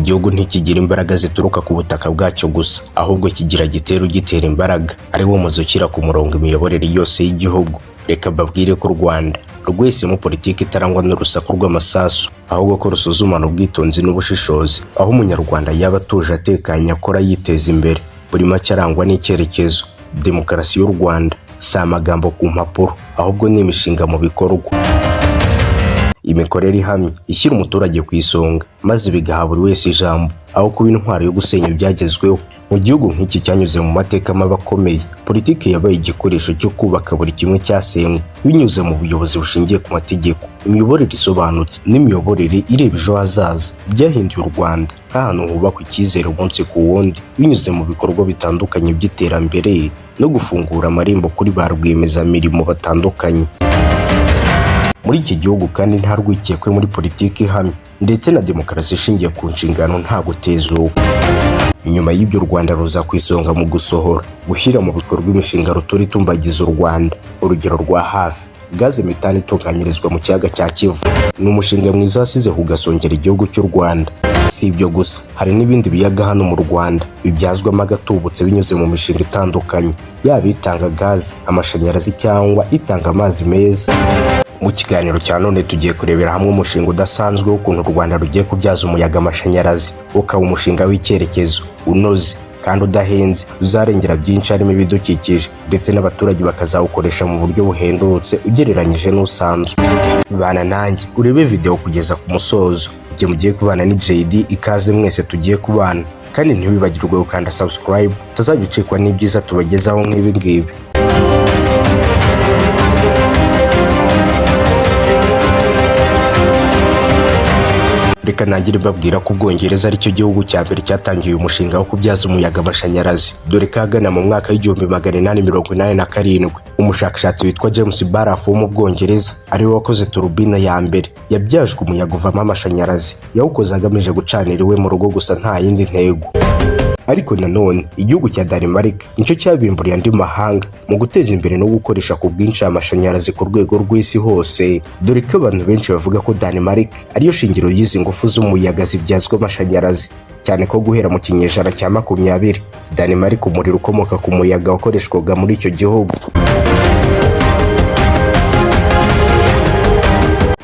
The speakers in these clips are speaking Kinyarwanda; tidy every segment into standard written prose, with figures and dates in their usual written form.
Igihugu ntikigira imbaraga zituruka ku butaka bwacyo gusa, ahubwo kigira gitera ugitera imbaraga, ari wo muzi ushyira ku murongo imiyoborere yose y'igihugu. Reka mbabwire ko u Rwanda rwisemo politiki itarangwa n'urusaku rw'amasasu, ahubwo ko rusuzumana ubwitonzi n'ubushishozi, aho Umunyarwanda yaba atuje, atekanye, akora yiteza imbere, buri make arangwa n'icyerekezo. Demokarasi y'u Rwanda si amagambo ku mpapuro, ahubwo ni imishinga mu bikorwa, imikorere ihamye ishyira umuturage ku isonga, maze bigaha buri wese ijambo aho kuba intwaro yo gusenya ibyagezweho. Mu gihugu nk'iki cyanyuze mu mateka mabi akomeye, politiki yabaye igikoresho cyo kubaka buri kimwe cyasenywe, binyuze mu buyobozi bushingiye ku mategeko, imiyoborere isobanutse n'imiyoborere ireba ejo hazaza. Byahinduye u Rwanda nk'ahantu hubakwa icyizere umunsi ku wundi, binyuze mu bikorwa bitandukanye by'iterambere no gufungura amarembo kuri ba rwiyemezamirimo batandukanye. Muri iki gihugu kandi nta rwikekwe muri politiki ihamye ndetse na demokarasi ishingiye ku nshingano, nta gutezuka. Nyuma y'ibyo, u Rwanda ruza ku isonga mu gusohora, gushyira mu bikorwa imishinga rutura itumbagiza u Rwanda. Urugero rwa hafi, gaze metani itunganyirizwa mu kiyaga cya Kivu ni umushinga mwiza wasize ku gasongera igihugu cy'u Rwanda. Si ibyo gusa, hari n'ibindi biyaga hano mu Rwanda bibyazwamo agatubutse binyuze mu mishinga itandukanye, yaba itanga gaze, amashanyarazi cyangwa itanga amazi meza. Mu kiganiro cya none tugiye kurebera hamwe umushinga udasanzwe w'ukuntu u Rwanda rugiye kubyaza umuyaga amashanyarazi, ukaba umushinga w'icyerekezo, unoze kandi udahenze, uzarengera byinshi harimo ibidukikije, ndetse n'abaturage bakazawukoresha mu buryo buhendutse ugereranyije n'usanzwe. Bana nanjye urebe video kugeza ku musozo. Igihe mugiye kubana ni JD, ikaze mwese tugiye kubana, kandi ntiwibagirwe gukanda subscribe, utazajya ucikwa n'ibyiza tubagezaho nk'ibi ngibi. Reka ntangire mbabwira ko Ubwongereza aricyo gihugu cya mbere cyatangiye umushinga wo kubyaza umuyaga amashanyarazi, dore ko ahagana mu mwaka w'1887 umushakashatsi witwa James Barafu wo mu Bwongereza ariwe wakoze turubine ya mbere yabyajwe umuyaga uvamo amashanyarazi. Yawukoze agamije gucanira iwe mu rugo gusa, nta yindi ntego. Ariko nanone igihugu cya Denmark nicyo cyabimburiye andi mahanga mu guteza imbere no gukoresha ku bwinshi amashanyarazi ku rwego rw'isi hose, dore ko abantu benshi bavuga ko Denmark ariyo shingiro y'izi ngufu z'umuyaga zibyazwa amashanyarazi, cyane ko guhera mu kinyejana cya 20 Denmark umuriro ukomoka ku muyaga wakoreshwaga muri icyo gihugu.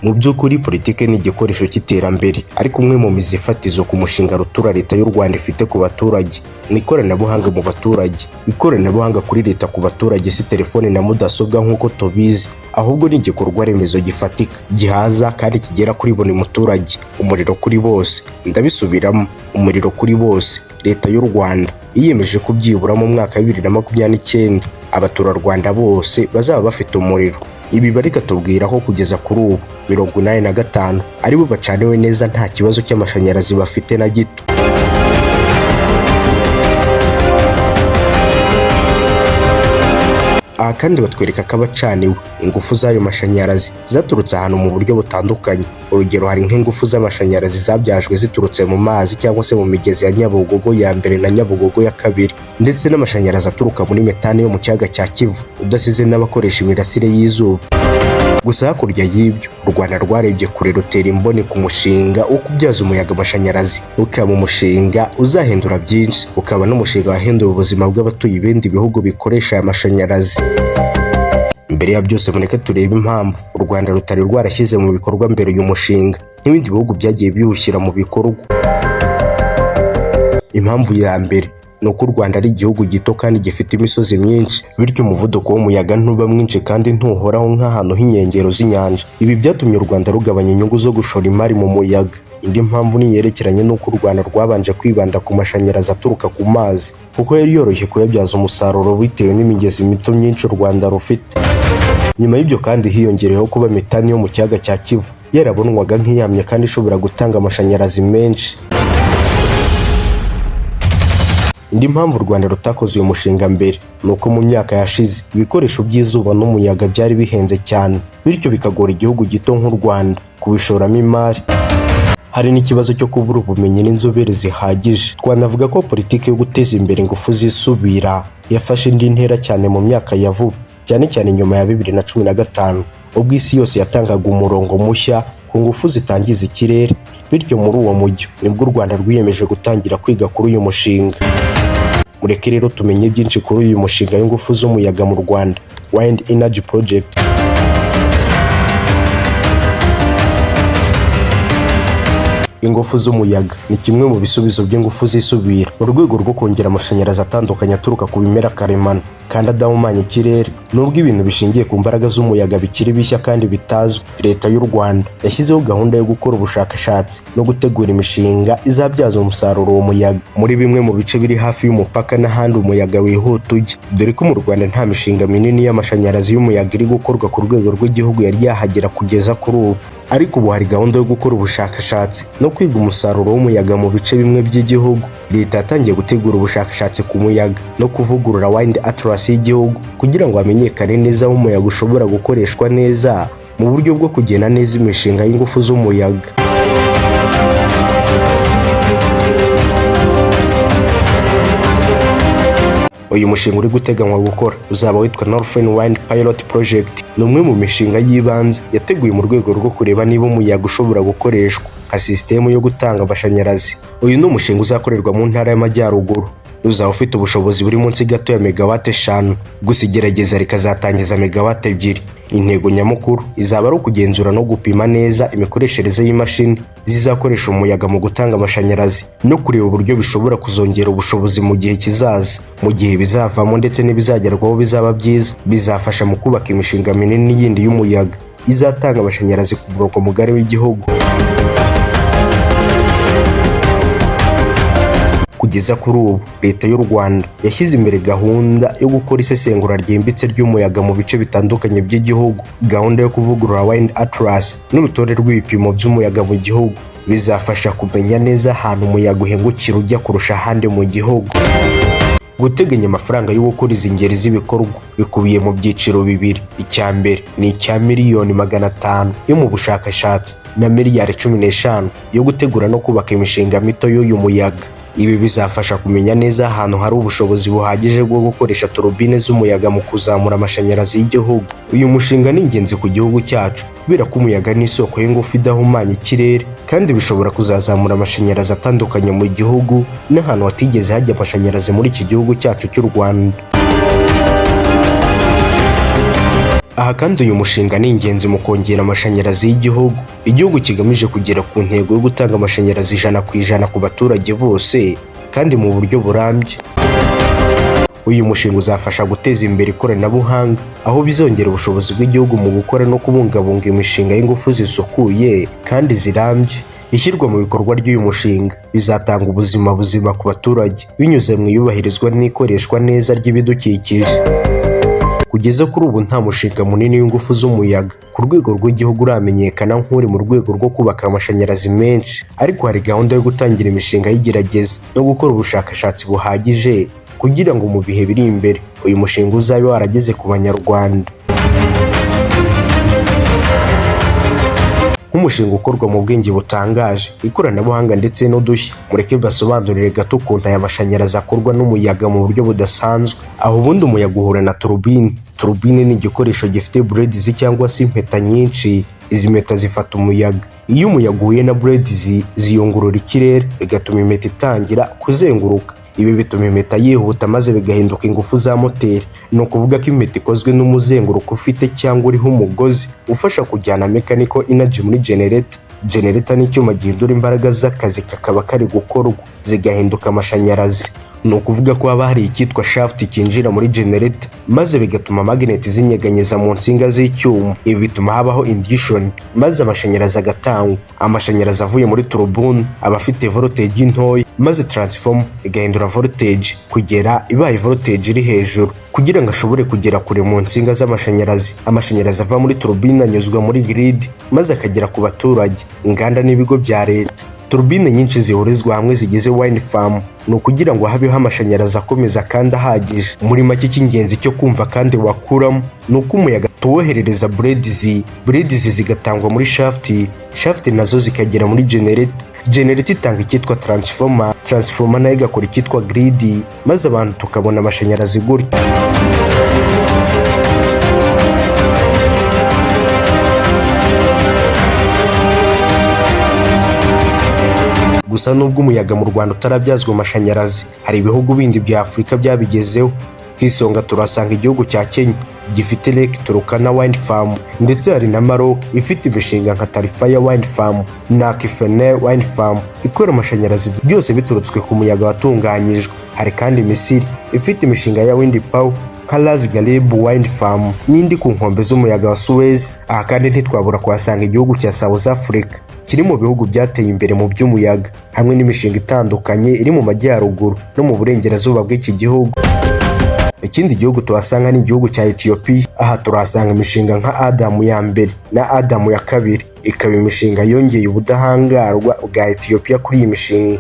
Mu by'ukuri politiki ni igikoresho cy'iterambere, ariko umwe mu mizi fatizo ku mushinga rutura leta y'u Rwanda ifite ku baturage ni ikoranabuhanga mu baturage. Ikoranabuhanga kuri leta ku baturage si telefone na mudasobwa nk'uko tubizi, ahubwo ni igikorwa remezo gifatika, gihaza kandi kigera kuri buri muturage: umuriro kuri bose. Ndabisubiramo, umuriro kuri bose. Leta y'u Rwanda yiyemeje ko byibura mu mwaka wa 2029 abaturarwanda bose bazaba bafite umuriro. Ibi barikatubwira ko kugeza kuri ubu 85 aribo bacaniwe neza, nta kibazo cy'amashanyarazi bafite na gito. Aha kandi batwereka ko abacaniwe ingufu z'ayo mashanyarazi zaturutse ahantu mu buryo butandukanye. Urugero, hari nk'ingufu z'amashanyarazi zabyajwe ziturutse mu mazi cyangwa se mu migezi ya Nyabugogo ya mbere na Nyabugogo ya kabiri, ndetse n'amashanyarazi aturuka muri metani yo mu kiyaga cya Kivu, udasize n'abakoresha imirasire y'izuba. Gusa hakurya y'ibyo, u Rwanda rwarebye kure, rutera imboni ku mushinga wo kubyaza umuyaga amashanyarazi, ukaba umushinga uzahindura byinshi, ukaba n'umushinga wahindura ubuzima bw'abatuye ibindi bihugu bikoresha aya mashanyarazi. Mbere ya byose, mureke turebe impamvu u Rwanda rutari rwarashyize mu bikorwa mbere uyu mushinga nk'ibindi bihugu byagiye biwushyira mu bikorwa. Impamvu ya mbere ni uko u Rwanda ari igihugu gito kandi gifite imisozi myinshi, bityo umuvuduko w'umuyaga ntuba mwinshi kandi ntuhoraho nk'ahantu h'inkengero z'inyanja. Ibi byatumye u Rwanda rugabanya inyungu zo gushora imari mu muyaga. Indi mpamvu ni iyerekeranye n'uko u Rwanda rwabanje kwibanda ku mashanyarazi aturuka ku mazi, kuko yari yoroshye kuyabyaza umusaruro bitewe n'imigezi mito myinshi u Rwanda rufite. Nyuma y'ibyo kandi hiyongereyeho kuba metani yo mu kiyaga cya Kivu yarabonwaga nk'ihamye kandi ishobora gutanga amashanyarazi menshi. Indi mpamvu u Rwanda rutakoze uyu mushinga mbere ni uko mu myaka yashize ibikoresho by'izuba n'umuyaga byari bihenze cyane, bityo bikagora igihugu gito nk'u Rwanda kubishoramo imari. Hari n'ikibazo cyo kubura ubumenyi n'inzobere zihagije. Twanavuga ko politiki yo guteza imbere ingufu zisubira yafashe indi ntera cyane mu myaka ya vuba, cyane cyane nyuma ya 2015, ubwo isi yose yatangaga umurongo mushya. ku ngufu zitangiza ikirere. Bityo muri uwo mujyo nibwo u Rwanda rwiyemeje gutangira kwiga kuri uyu mushinga. Mureke rero tumenye byinshi kuri uyu mushinga w'ingufu z'umuyaga mu Rwanda, Wind Energy Project. Ingufu z'umuyaga ni kimwe mu bisubizo by'ingufu zisubira mu rwego rwo kongera amashanyarazi atandukanye aturuka ku bimera karemano kandi adahumanya ikirere. Nubwo ibintu bishingiye ku mbaraga z'umuyaga bikiri bishya kandi bitazwi, Leta y'u Rwanda yashyizeho gahunda yo gukora ubushakashatsi no gutegura imishinga izabyaza umusaruro uwo muyaga muri bimwe mu bice biri hafi y'umupaka n'ahandi umuyaga wihuta ujya, dore ko mu Rwanda nta mishinga minini y'amashanyarazi y'umuyaga iri gukorwa ku rwego rw'igihugu yari yahagera kugeza kuri ubu. Ariko ubu hari gahunda yo gukora ubushakashatsi no kwiga umusaruro w'umuyaga mu bice bimwe by'igihugu. Leta yatangiye gutegura ubushakashatsi ku muyaga no kuvugurura Wind Atlas y'igihugu kugira ngo hamenyekane neza aho umuyaga ushobora gukoreshwa neza mu buryo bwo kugena neza imishinga y'ingufu z'umuyaga. Uyu mushinga uri guteganywa gukora uzaba witwa Northern Wind Pilot Project. Ni umwe mu mishinga y'ibanze yateguwe mu rwego rwo kureba niba umuyaga ushobora gukoreshwa nka sisitemu yo gutanga amashanyarazi. Uyu ni umushinga uzakorerwa mu Ntara y'Amajyaruguru, uzaba ufite ubushobozi buri munsi gato ya megawate 5, gusa igerageza rikazatangiza megawate 2. Intego nyamukuru izaba ari ukugenzura no gupima neza imikoreshereze y'imashini zizakoresha umuyaga mu gutanga amashanyarazi no kureba uburyo bishobora kuzongera ubushobozi mu gihe kizaza. Mu gihe bizavamo ndetse n'ibizagerwaho bizaba byiza, bizafasha mu kubaka imishinga minini yindi y'umuyaga izatanga amashanyarazi ku murongo mugari w'igihugu. Kugeza kuri ubu, Leta y'u Rwanda yashyize imbere gahunda yo gukora isesengura ryimbitse ry'umuyaga mu bice bitandukanye by'igihugu, gahunda yo kuvugurura Wind Atlas n'urutonde rw'ibipimo by'umuyaga mu gihugu bizafasha kumenya neza ahantu umuyaga uhingukira ujya kurusha ahandi mu gihugu. Guteganya amafaranga yo gukora izi ngeri z'ibikorwa bikubiye mu byiciro bibiri: icya mbere ni icya miliyoni 500 yo mu bushakashatsi na miliyari 15 yo gutegura no kubaka imishinga mito y'uyu muyaga. Ibi bizafasha kumenya neza ahantu hari ubushobozi buhagije bwo gukoresha turubine z'umuyaga mu kuzamura amashanyarazi y'igihugu. Uyu mushinga ni ingenzi ku gihugu cyacu kubera ko umuyaga ni isoko y'ingufu idahumanya ikirere, kandi bishobora kuzazamura amashanyarazi atandukanye mu gihugu n'ahantu hatigeze hajya amashanyarazi muri iki gihugu cyacu cy'u Rwanda. Aha kandi uyu mushinga ni ingenzi mu kongera amashanyarazi y'igihugu, igihugu kigamije kugera ku ntego yo gutanga amashanyarazi 100% ku baturage bose kandi mu buryo burambye. Uyu mushinga uzafasha guteza imbere ikoranabuhanga, aho bizongera ubushobozi bw'igihugu mu gukora no kubungabunga imishinga y'ingufu zisukuye kandi zirambye. Ishyirwa mu bikorwa ry'uyu mushinga bizatanga ubuzima buzima ku baturage binyuze mu iyubahirizwa n'ikoreshwa neza ry'ibidukikije. Kugeza kuri ubu nta mushinga munini w'ingufu z'umuyaga ku rwego rw'igihugu uramenyekana nk'uri mu rwego rwo kubaka amashanyarazi menshi, ariko hari gahunda yo gutangira imishinga y'igerageza no gukora ubushakashatsi buhagije kugira ngo mu bihe biri imbere uyu mushinga uzabe warageze ku Banyarwanda. Nk'umushinga ukorwa mu bwenge butangaje, ikoranabuhanga ndetse n'udushya, mureke basobanurire gato ukuntu aya mashanyarazi akorwa n'umuyaga mu buryo budasanzwe. Aho ubundi umuyaga uhura na turubine. Turubine ni igikoresho gifite blades cyangwa se impeta nyinshi. Izi mpeta zifata umuyaga. Iyo umuyaga uhuye na blades, ziyungurura ikirere, bigatuma impeta itangira kuzenguruka. Ibi bituma impeta yihuta maze bigahinduka ingufu za moteri. Ni ukuvuga ko impeta ikozwe n'umuzenguruko ufite cyangwa uriho umugozi ufasha kujyana mechanical energy muri generator. Generator ni icyuma gihindura imbaraga z'akazi kakaba kari gukorwa zigahinduka amashanyarazi. Ni ukuvuga ko haba hari icyitwa shaft cyinjira muri generator, maze bigatuma magnet zinyeganyeza mu nsinga z'icyuma. Ibi bituma habaho induction, maze amashanyarazi agatangwa. Amashanyarazi avuye muri turbine aba afite voltage ntoya, maze transformer igahindura voltage kugera ibaye voltage iri hejuru kugira ngo ashobore kugera kure mu nsinga z'amashanyarazi. Amashanyarazi ava muri turbine anyuzwa muri grid, maze akagera ku baturage, inganda n'ibigo bya leta. Turbine nyinshi zihurizwa hamwe zigize wind farm ni ukugira ngo habeho amashanyarazi akomeza kandi ahagije. Muri make, icy'ingenzi cyo kumva kandi wakuramo ni uko umuyaga tuwoherereza blades, blades zigatangwa muri shaft, shaft nazo zikagera muri generator, generator itanga icyitwa transformer, transformer nayo igakora icyitwa grid, maze abantu tukabona amashanyarazi gutyo. Gusa nubwo umuyaga mu Rwanda utarabyazwa amashanyarazi, hari ibihugu bindi bya Afurika byabigezeho. Ku isonga turasanga igihugu cya Kenya gifite Lake Turkana Wind Farm, ndetse hari na Maroc ifite imishinga nka Tarfaya Wind Farm na Kifene Wind Farm ikora amashanyarazi, byose biturutswe ku muyaga watunganyijwe. Hari kandi Misiri ifite imishinga ya Wind Power nka Ras Gharib Wind Farm n'indi ku nkombe z'umuyaga wa Suez. Aha kandi ntitwabura kuhasanga igihugu cya South Africa kiri mu bihugu byateye imbere mu by'umuyaga, hamwe n'imishinga itandukanye iri mu majyaruguru no mu burengerazuba bw'iki gihugu. Ikindi gihugu tuhasanga ni igihugu cya Ethiopia. Aha turahasanga imishinga nka Adamu ya mbere na Adamu ya kabiri, ikaba imishinga yongeye ubudahangarwa bwa Ethiopia kuri iyi mishinga.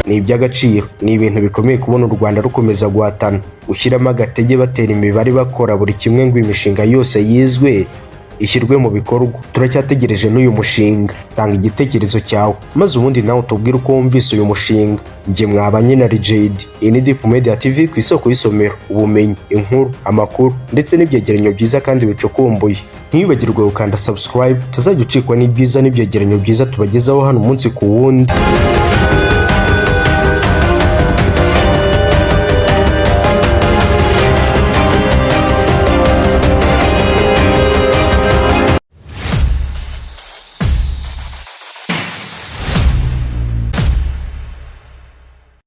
Ni iby'agaciro, ni ibintu bikomeye kubona u Rwanda rukomeza guhatana, gushyiramo agatege, batera imibare, bakora buri kimwe ngo imishinga yose yizwe ishyirwe mu bikorwa. Turacyategereje n'uyu mushinga. Tanga igitekerezo cyawe, maze ubundi nawe utubwire uko wumvise uyu mushinga. Njye mwabanye na RJD. Iyi ni Deep Media TV, ku isoko y'isomero, ubumenyi, inkuru, amakuru ndetse n'ibyegeranyo byiza kandi bicukumbuye. Ntiwibagirwe gukanda subscribe, utazajya ucikwa n'ibyiza n'ibyegeranyo byiza tubagezaho hano umunsi ku wundi.